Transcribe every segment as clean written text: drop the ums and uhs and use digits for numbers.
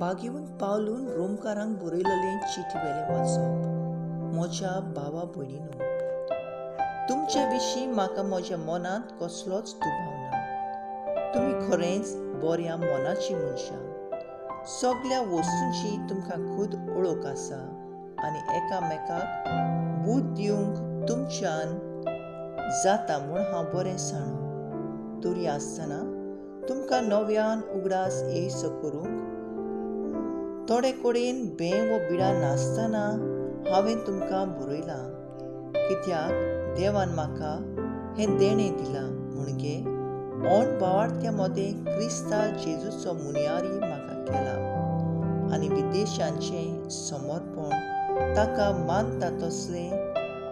भाग्यवंत पावलून रोमकारांक बरयलेलें चिटी वेलें वाचप. म्हज्या भावा भयणीनो, तुमचे विशीं म्हाका म्हज्या मनांत कसलोच दुबाव ना. तुमी खरेंच बऱ्या मनाचीं मनशां. सगल्या वस्तूंची तुमकां खूद वळख आसा आनी एकामेकाक बूद दिवंक तुमच्यान जाता म्हूण हांव बरें जाणा. तरी आसतना तुमकां नव्यान उगडास येयसो करूंक थोडे कडेन बें वो बिडा नासतना हांवें तुमकां बरयलां, कित्याक देवान म्हाका हें देणें दिलां म्हणजे ओन भावार्थ्या मदें क्रिस्ता जेजूचो मुनियारी म्हाका केला आनी विदेशांचें समर्पण ताका मानता तसलें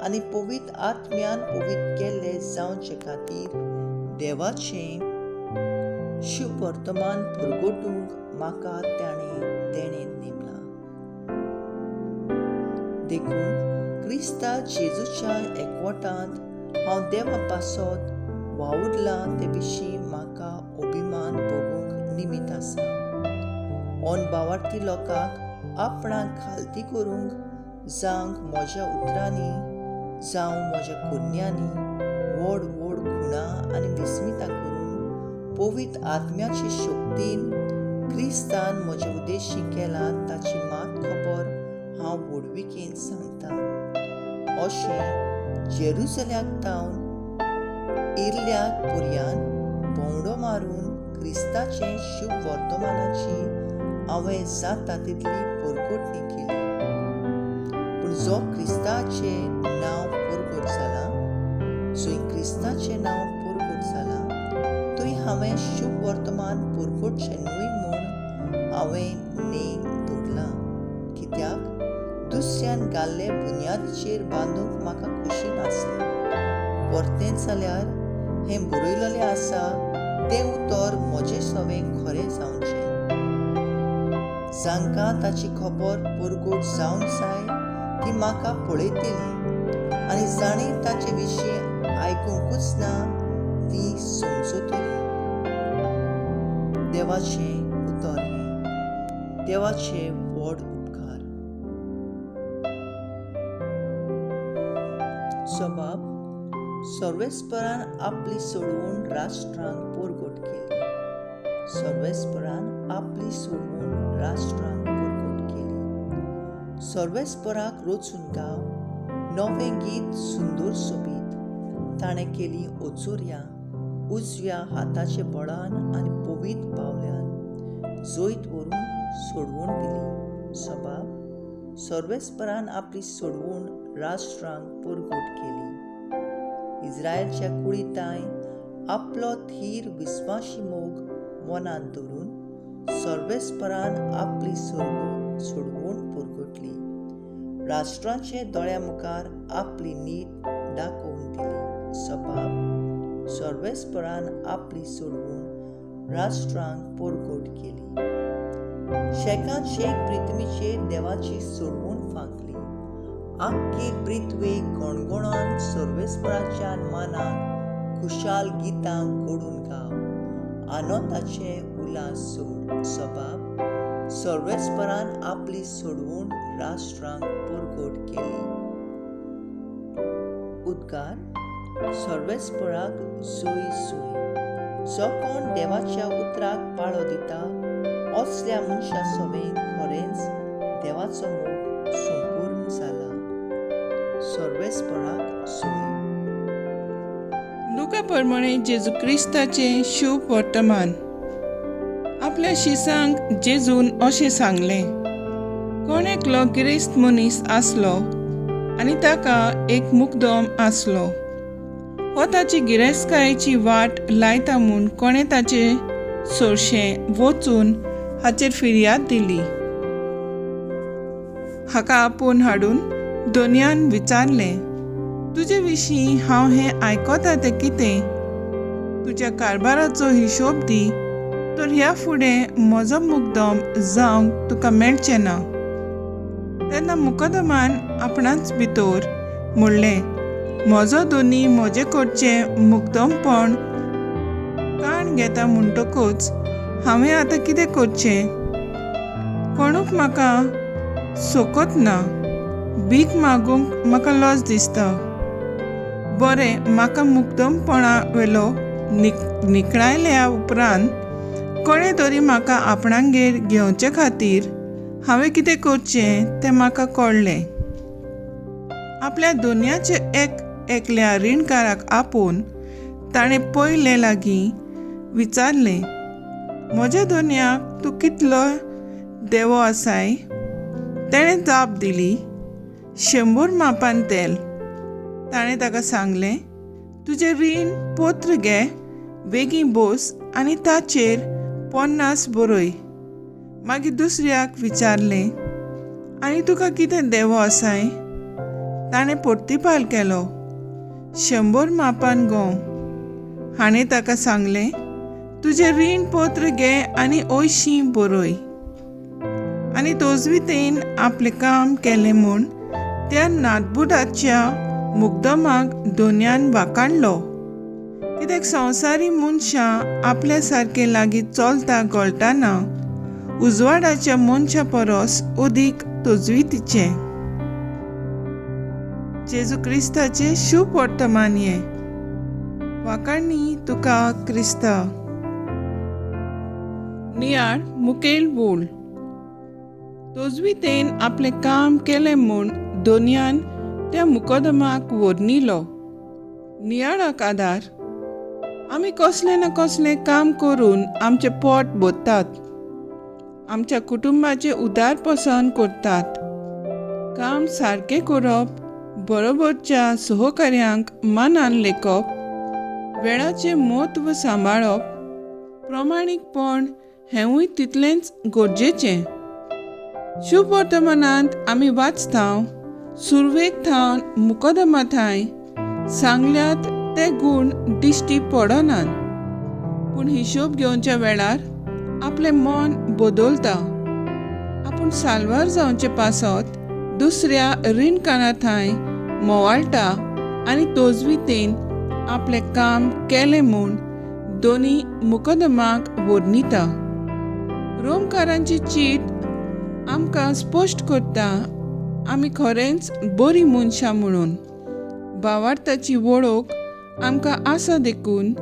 आनी पवित्र आत्म्यान पवित्र केल्लें जावचे खातीर देवाचें शुभ वर्तमान परगटूंक म्हाका ताणें देणें नेमलां. देखून क्रिस्ता जेजूच्या एकवटांत हांव देवा पासत वावुरलां ते विशीं म्हाका अभिमान भोगूंक निमित्त आसा. ओन भावार्थी लोकांक आपणाक खालती करूंक जावंक म्हज्या उतरांनी जावं म्हज्या करण्यांनी व्हड व्हड खुणा आनी विस्मितां करून पवित्र आत्म्याचे शक्तीन क्रिस्तान म्हजे उद्देशी केला ताची मात खबर हांव व्हडविकेन सांगता. अशें जेरुजल्याक तावन इरल्याक पर्यान भोंवडो मारून क्रिस्ताचें शुभ वर्तमानाची हांवें जाता तितली परगटणी केली. पूण जो क्रिस्ताचें नांव परगट जालां, जंय क्रिस्ताचें नांव परगट जालां थंय हांवें शुभ वर्तमान परगटचें न्हय म्हूण हांवें नेम दवरलां, कित्याक दुसऱ्यान घाल्ले बुन्यादीचेर बांदूंक म्हाका खुशी नासली. परतेंच जाल्यार हें बरयलेलें आसा तें उतर म्हजें सवें खरें जावचें. जांकां ताची खबर परगट जावंक जाय ती म्हाका पळयतली आनी जाणीं ताचे विशीं आयकुंकूच ना ती समजतली. देवाचें उतर हें. देवाचे व्हड उपकार. सबाब सर्वेस्परान आपली सोडवण राष्ट्रांक परगट केली. सर्वेस्परान आपली सोडवण राष्ट्रांक परगट केली. सर्वेस्पराक रचून गाव नवें गीत सुंदर सोबीत. ताणें केली ओचोर्या उजव्या हाताचे बळान आनी पवित्र पावल्यान जैत व्हरून सोडवण दिली. सबाब सर्वेस्परान आपली सोडवण राष्ट्रांक परगट केली. इस्रायलच्या कुळितांय आपलो थीर विस्वाशी मोग मनांत दवरून सर्वेस्परान आपली सोडवण परगटली. राष्ट्रांचे दोळ्या मुखार आपली नीत दाखोवन दिली. सबाब सर्वेस्परान आपली सोडवण राष्ट्रांक परगट केली. शेकान शेक पृथ्वीचेर देवाची सोडवण फांकली. आख्खी पृथ्वी गणगणान सर्वेस्पराच्या मनाक खुशाल गितां गोडून गाव, आनंदाचे उल्हास सोड. सबाब सर्वेस्परान आपली सोडवण राष्ट्रांक परगट केली. उद्गार सर्वेस्पराक जोय जोय. जो कोण देवाच्या उतराक पाळो दिता असल्या मनशा सवें खरेंच देवाचो मोग संपूर्ण जाला. सर्वेस्पराक जोय. लुका प्रमाणे जेजू क्रिस्ताचें शुभ वर्तमान. आपल्या शिसांक जेजून अशें सांगलें, कोण एकलो गिरेस्त मनीस आसलो आनी ताका एक मुकदम आसलो. हो ताची गिरेस्तकायेची वाट लायता म्हूण कोणें ताचे सोरशें वचून हाचेर फिर्याद दिली. हाका आपोवन हाडून दोनयान विचारलें, तुजे विशीं हांव हें आयकता तें कितें? तुज्या कारभाराचो हिशोब दी तर ह्या फुडें म्हजो मुकदम जावंक तुका मेळचें ना. तेन्ना मुकदमान आपणाच भितर म्हणलें, म्हजो दोनी म्हजे कडचें मुकदमपण काण घेता म्हणटकूच हांवें आतां कितें करचें? कोणूक म्हाका सोकत ना. भीक मागूंक म्हाका लज दिसता. बरें, म्हाका मुक्दमपणा वेलो निकळायल्या उपरांत कोणें तरी म्हाका आपणागेर घेवचे खातीर हांवें कितें करचें तें म्हाका कळ्ळें. आपल्या दोनयाचे एक एकल्या रिणकाराक आपोवन ताणें पयले लागीं विचारलें, म्हज्या दोनयाक तूं कितलो देवो आसाय? तेणें जाप दिली, 100 मापान तेल. ताणें ताका सांगलें, तुजें रीण पत्र घे, बेगीन बोस आनी ताचेर 50 बरय. मागीर दुसऱ्याक विचारलें, आनी तुका कितें देवो आसाय? ताणें परतिपाल केलो, 100 मापान गंव. हाणें ताका सांगलें, तुजें रीण पत्र घे आनी 80 बरय. आनी तोजवितेन आपलें काम केलें म्हूण त्या नातबुडाच्या मुग्दमाक दोनयान वाकाणलो. कित्याक संवसारी मनशां आपल्या सारके लागीं चलता गळटाना उजवाडाच्या मनशा परस अदीक तजवितीचें. जेजू क्रिस्ताचें शुभ वर्तमान हें. वाकाणी तुका क्रिस्ता. नियाळ मुखेल वोल. तजवितेन आपलें काम केलें म्हूण दोनयान त्या मुकदमाक व्हरनिलो. नियाळाक आदार. आमी कसलें ना कसलें काम करून आमचें पोट भरतात, आमच्या कुटुंबाचें उदारपसन करतात. काम सारकें करप, बरोबरच्या सहकार्यांक मानान लेखप, वेळाचें म्हत्व सांबाळप, प्रमाणीकपण हेंवूय तितलेंच गरजेचें. शुभ वर्तमानांत आमी वाचता, सुरवेक थावन मुकदमा थांय सांगल्यात ते गूण दिश्टी पडनात, पूण हिशोब घेवच्या वेळार आपलें मन बदलता. आपूण साल्वार जावचे पासत दुसऱ्या रिणकारा थांय मोवाळटा आनी तोजवितेन आपलें काम केलें म्हूण दोनी मुकदमाक वर्णिता. रोमकारांची चीट आमकां स्पश्ट करता आमी खरेंच बरीं मनशां म्हणून. भावार्थाची वळख आमकां आसा देखून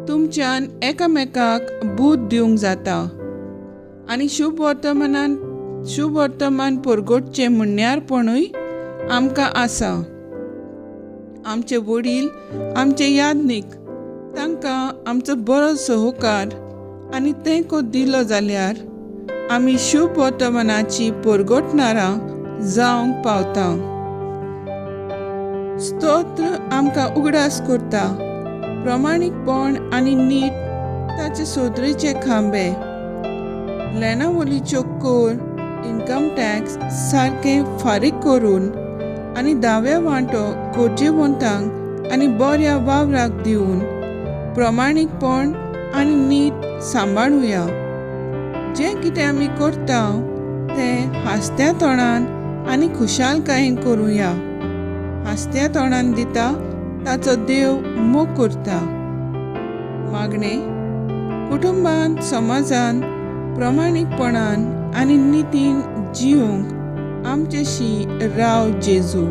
तुमच्यान एकामेकाक बूद दिवंक जाता आनी शुभ वर्तमान परगटचें म्हणण्यारपणूय आमकां आसा. आमचे वडील, आमचे यादनीक, तांकां आमचो बरो सहकार आनी तेंको दिलो जाल्यार आमी शुभ वर्तमानाची परगटणारां जावंक पावता. स्तोत्र आमकां उगडास करता प्रमाणीकपण आनी नीट ताचे सोदरेचे खांबे. लेणावलीच्यो कर, इन्कम टॅक्स सारकें फारीक करून आनी दाव्या वांटो गरजेवंतांक आनी बऱ्या वावराक दिवन प्रमाणीकपण आनी नीट सांबाळुया. जें कितें आमी करता तें हांसत्या तोंडान आनी खुशालकायेन करुया. हांसत्या तोंडान दिता ताचो देव मोग करता. मागणें कुटुंबांत, समाजांत प्रमाणीकपणान आनी नितीन जिवंक आमचेशी राव जेजू.